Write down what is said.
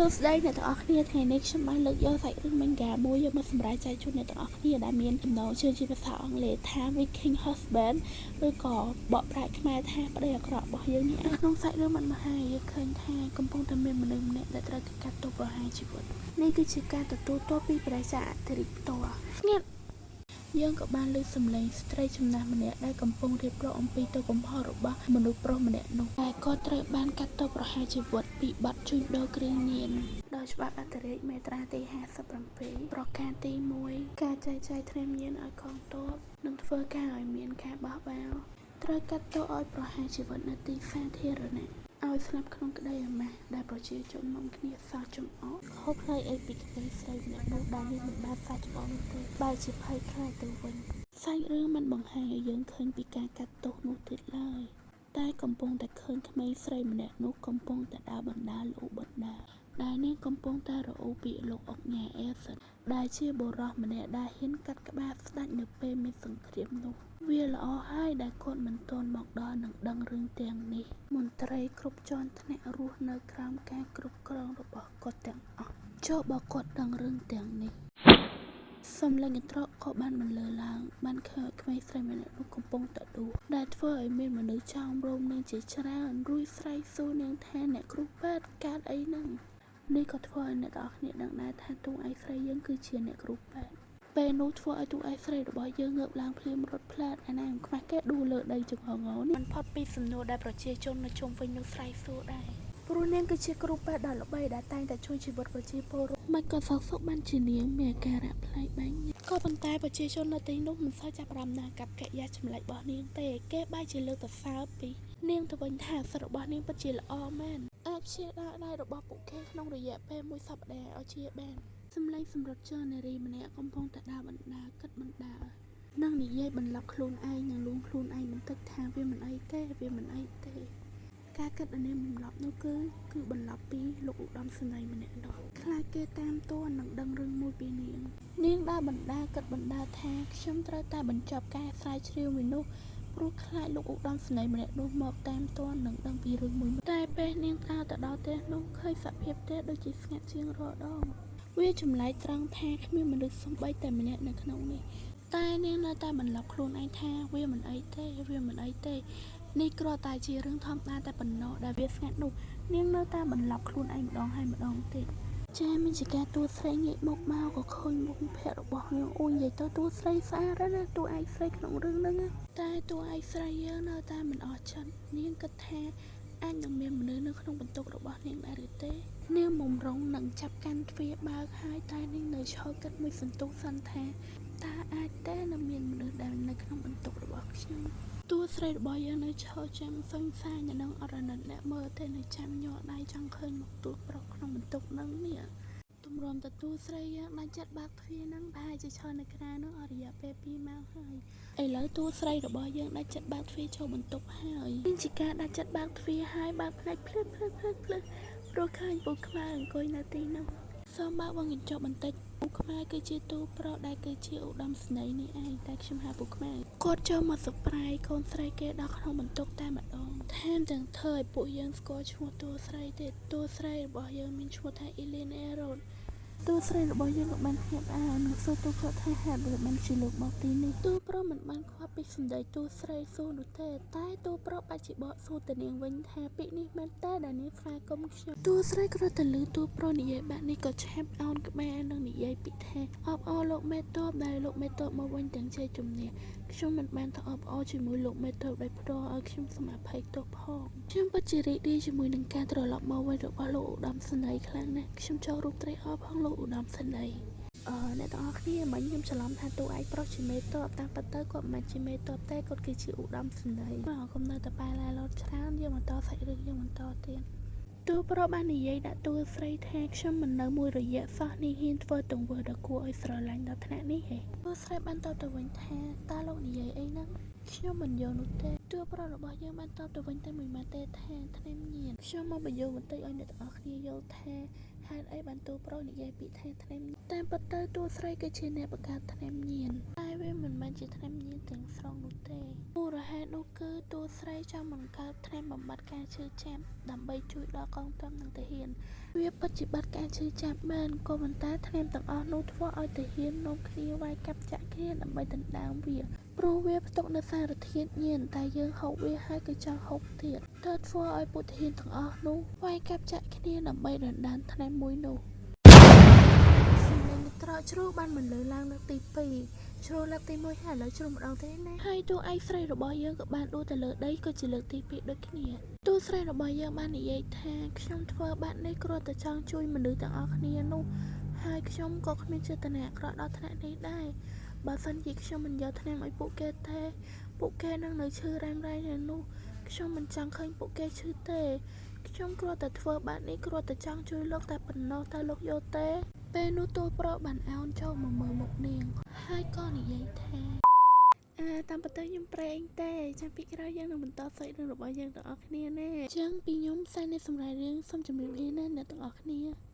សួស្តីអ្នកទាំងអស់គ្នាថ្ងៃនេះខ្ញុំបានលើកយកសាច់រឿង manga មួយយកមកសម្រាប់ចែកជូនអ្នកទាំងអស់គ្នាដែលមានចំណងជើងជាភាសាអង់គ្លេសថា Wicked Husband ឬក៏បកប្រែខ្មែរថាប្តីអាក្រក់របស់យើងនេះឯងក្នុងសាច់រឿងបានបង្ហាញឲ្យយើងឃើញថាកំពុងតែមានមនុស្សម្នាក់ដែលត្រូវគេកាត់ទោសប្រហារជីវិតនេះគឺជាការទទួលទោសពីព្រះចក្រអធិរាជផ្ទាល់ស្ងាត់យើងក៏បានឮសំឡេងស្ត្រីចំណាស់ម្នាក់ដែលកំពុងរៀបរាប់អំពីទោសកំហុសរបស់មនុស្សប្រុសម្នាក់នោះតែគាត់ត្រូវបានកាត់ទោសប្រហារជីវិតពីបទជួញដូរគ្រឿងញៀនដោយច្បាប់អធិរាជមាត្រាទី57ប្រការទី1ការចែកចាយថ្នាំញៀនឲ្យកងទ័ពនិងធ្វើការឲ្យមានការបះបោរត្រូវកាត់ទោសឲ្យប្រហារជីវិតនៅទីសាធារណៈឲ្យស្លាប់ក្នុងក្តីអាម៉ាស់ដែលប្រជាជននាំគ្នាសើចចំអកខុសប្លែកអីពីក្មេងស្រីម្នាក់នោះដែលនាងមិនបានសើចចំអកនោះទេបែរជាភ័យខ្លាចទៅវិញសាច់រឿងមិនបង្ហាញឲ្យយើងឃើញពីការកាត់ទោសនោះទៀតឡើយតែកំពុងតែឃើញក្មេងស្រីម្នាក់នោះកំពុងតែដើរបណ្ដើរលូបណ្ដើរដែលនាងកំពុងតែរអ៊ូពីលោកឧកញ៉ាអេសិនដែលជាបុរសម្នាក់ដែលហ៊ានកាត់ក្បាលស្ដេចនៅពេលមានសង្គ្រាមនោះវាល្អហើយដែលគាត់មិនទាន់មកដល់និងដឹងរឿងទាំងនេះមន្ត្រីគ្រប់ជាន់ថ្នាក់រស់នៅក្រោមការគ្រប់គ្រងរបស់គាត់ទាំងអស់ចុះបើគាត់ដឹងរឿងទាំងនេះសំឡេងកន្ត្រកក៏បានបន្លឺឡើងបានឃើញក្មេងស្រីម្នាក់នោះកំពុងតែដួសដែលធ្វើឲ្យមានមនុស្សចោមរោមនាងជាច្រើនរួចស្រែកសួរនាងថាអ្នកគ្រូពេទ្យកើតអីហ្នឹងនេះក៏ធ្វើឲ្យអ្នកទាំងអស់គ្នាដឹងដែរថាតួឯកស្រីយើងគឺជាអ្នកគ្រូពេទ្យពេលនោះធ្វើឲ្យតួឯកស្រីរបស់យើងងើបឡើងភ្លាមរត់ផ្លែតអាណាខ្មាស់គេដួលលើដីចង្អងនេះមិនផុតពីសំណួរដែលប្រជាជននៅជុំវិញនោះស្រែកសួរដែរព្រោះនាងគឺជាគ្រូពេទ្យដ៏ល្បីដែលតែងតែជួយជីវិតប្រជាពលរដ្ឋមិនក៏សោកសុខបានជានាងមានអាការៈប្លែកបែបនេះក៏ប៉ុន្តែប្រជាជននៅទីនោះមិនសូវចាប់អារម្មណ៍ណាស់กับកិរិយាចម្លែករបស់នាងទេគេបែរជាលើកសរសើរពីនាងទៅវិញថាសិទ្ធិរបស់នាងពិតជាល្អមែនអាចព្យាបាលដៃរបស់ពួកគេក្នុងរយៈពេលមួយសប្តាហ៍ឲ្យជាបានសម្លេងសម្រុតជើនារីម្នាក់កំពុងតែដើរបណ្ដើរគិតបណ្ដើរនិងនិយាយបន្លប់ខ្លួនឯងនិងលួងខ្លួនឯងបន្តិចថាវាមិនអីទេវាមិនអីទេការគិតដែលនាងបន្លប់នោះគឺបន្លប់ពីលោកឧត្តមសេនីយ៍ម្នាក់នោះខ្លាចគេតាមទន់និងដឹងរឿងមួយពីនាងនាងដើរបណ្ដើរគិតបណ្ដើរថាខ្ញុំត្រូវតែបញ្ចប់ការស្រាវជ្រាវមួយនោះព្រោះខ្លាចលោកឧត្តមសេនីយ៍ម្នាក់នោះមកតាមទន់និងដឹងពីរឿងមួយតែពេលនាងដើរទៅដល់ផ្ទះនោះឃើញសភាពផ្ទះដូចជាស្ងាត់ជាងរាល់ដងវាចម្លែកត្រង់ថាគ្មានមនុស្សសូម្បីតែម្នាក់នៅក្នុងនេះតែនាងនៅតែបន្លប់ខ្លួនឯងថាវាមិនអីទេវាមិនអីទេនេះគ្រាន់តែជារឿងធម្មតាតែប៉ុណ្ណោះដែលវាស្ងាត់នោះនាងនៅតែបន្លប់ខ្លួនឯងម្ដងហើយម្ដងទៀតចាមានជាការតួស្រីងាកមកមកក៏ឃើញមុខភ័ក្ររបស់នាងអូយនិយាយទៅតួស្រីស្អាតណាស់តួឯកស្រីក្នុងរឿងហ្នឹងតែតួឯកស្រីយើងនៅតែមិនអស់ចិត្តនាងគិតថាអាចនឹងមានមនុស្សនៅក្នុងបន្ទប់របស់នាងដែរឬទេនាងមុំរងនឹងចាប់កាន់ទ្វារបើកហើយតែនាងនៅឈរគិតមួយសន្ទុះសិនថាតើអាចទេនឹងមានមនុស្សដែលនៅក្នុងបន្ទប់របស់ខ្ញុំតួស្រីរបស់យើងនៅឈរចាំសុញសាយនៅនឹងអរណិតអ្នកមើលទេនៅចាំញ័រដៃចង់ឃើញមុខតួប្រុសក្នុងបន្ទប់នឹងនេះទម្រាំតួស្រីយើងបានចិត្តបើកទ្វារហ្នឹងប្រហែលជាឈរនៅក្រៅហ្នឹងអស់រយៈពេល2ម៉ោងហើយឥឡូវតួស្រីរបស់យើងដាច់ចិត្តបើកទ្វារចូលបន្ទប់ហើយនេះជាការដាច់ចិត្តបើកទ្វារហើយបើកភ្នែកភ្លឹបភ្លឹបភ្លឹបភ្លឹបព្រោះឃើញពូខ្មៅអង្គុយនៅទីនោះសូមបើកវងកញ្ចក់បន្តិចពូខ្មៅគឺជាតួប្រុសដែលគឺជាឧត្តមសេនីយ៍នេះឯងតែខ្ញុំហៅពូខ្មៅគាត់ចូលមកសប្រាយកូនស្រីគេដល់ក្នុងបន្ទប់តែម្ដងថែមទាំងធ្វើឲ្យពួកយើងស្គាល់ឈ្មោះតួស្រីទៀតតួស្រីរបស់យើងមានឈ្មោះថាអ៊ីលីនអេរ៉ូតតួស្រីរបស់យើងក៏បានភ្ញាក់ផ្អើលនិងសួរតួគាត់ថាហេតុអ្វីបានជាលោកមកទីនេះតួប្រុសមិនបានខ្វល់ពីសម្ដីតួស្រីសួរនោះទេតែតួប្រុសបាច់ជាបកសួរទៅនាងវិញថាពាក្យនេះមែនតើដែលនាងស្វាគមន៍ខ្ញុំតួស្រីគ្រាន់តែឮតួប្រុសនិយាយបែបនេះក៏ឆាប់អោនក្បាលនិងនិយាយពាក្យថាអបអរលោកមេតបដែលលោកមេតបមកវិញទាំងជ័យជំនះខ្ញុំមិនបានទៅអបអរជាមួយលោកមេតបដោយផ្ទាល់ឲ្យខ្ញុំសូមអភ័យទោសផងខ្ញុំពិតជារីករាយជាមួយនឹងការត្រឡប់មកវិញរបស់លោកឧត្តមសេនីយ៍ខ្លាំងណាស់ខ្ញុំចូលរួមត្រេកអរផងលោកឧត្តមសេនីយ៍អឺអ្នកទាំងអស់គ្នាមិញខ្ញុំច្រឡំថាតួឯកប្រុសជាមេតបតាមពិតទៅគាត់មិនមែនជាមេតបទេគាត់គឺជាឧត្តមសេនីយ៍មកកុំនៅតែប៉ែឡែឡតច្រើនយើងបន្តសាច់រឿងយើងបន្តទៀតតួប្រុសបាននិយាយដាក់តួស្រីថាខ្ញុំមិននៅមួយរយៈសោះនេះហ៊ានធ្វើទង្វើដ៏គួរឲ្យស្រឡាញ់ដល់ថ្នាក់នេះហេតួស្រីបានតបទៅវិញថាតើលោកនិយាយអីហ្នឹងខ្ញុំមិនយល់នោះទេតួប្រុសរបស់យើងបានតបទៅវិញតែមួយម៉ាត់ទេថាថ្នាំញៀនខ្ញុំមកបញ្យល់បន្តិចឲ្យអ្នកទាំងអស់គ្នាយល់ថាហេតុអីបានតួប្រុសនិយាយពាក្យថាថ្នាំតាមពិតទៅតួស្រីគឺជាអ្នកបង្កើតថ្នាំញៀនតែ វាមិនមែនជាថ្នាំញៀនទាំងស្រុងនោះទេមូលហេតុនោះគឺតួស្រីចង់បង្កើតថ្នាំបំបត្តិការឈឺចាប់ដើម្បីជួយដល់កងទ័ពនិងទាហានវាពិតជាបាត់ការឈឺចាប់មែនក៏ប៉ុន្តែថ្នាំទាំងអស់នោះធ្វើឲ្យទាហាននាំគ្នាវាយកាប់ចាក់គ្នាដើម្បីដណ្ដើមវាព្រោះវាផ្ទុកនូវសារធាតុញៀនតែយើងហូបវាហើយក៏ចង់ហូបទៀតទើបធ្វើឲ្យពួកទាហានទាំងអស់នោះវាយកាប់ចាក់គ្នាដើម្បីដណ្ដើមថ្នាំមួយនោះ សំឡេងត្រកជ្រូកបានបន្លឺឡើងលើកទី2ជ្រូកលើកទី1ហើយឥឡូវជ្រូកម្ដងទេណាហើយតួឯកស្រីរបស់យើងក៏បានដួលទៅលើដីក៏ជាលើកទី2ដូចគ្នាតួស្រីរបស់យើងបាននិយាយថាខ្ញុំធ្វើបែបនេះគ្រាន់តែចង់ជួយមនុស្សទាំងអស់គ្នានោះហើយខ្ញុំក៏គ្មានចេតនាអាក្រក់ដល់ថ្នាក់នេះដែរបើសិនជាខ្ញុំមិនយកថ្នាំឲ្យពួកគេទេពួកគេនឹងនៅឈឺរ៉ាំរ៉ៃនៅនោះខ្ញុំមិនចង់ឃើញពួកគេឈឺទេខ្ញុំគ្រាន់តែធ្វើបែបនេះគ្រាន់តែចង់ជួយលោកតែប៉ុណ្ណោះតើលោកយល់ទេ ពេលនោះតួប្រុសបានអោនចូលមកមើលមុខនាង ហើយក៏និយាយថាអើតាមពិតទៅខ្ញុំប្រេងទេចាំពីក្រោយយើងនឹងបន្តសាច់រឿងរបស់យើងទាំងអស់គ្នាណាអញ្ចឹងពីខ្ញុំសាននេះសម្រាប់រឿងសូមជម្រាបលាណាអ្នកទាំងអស់គ្នា។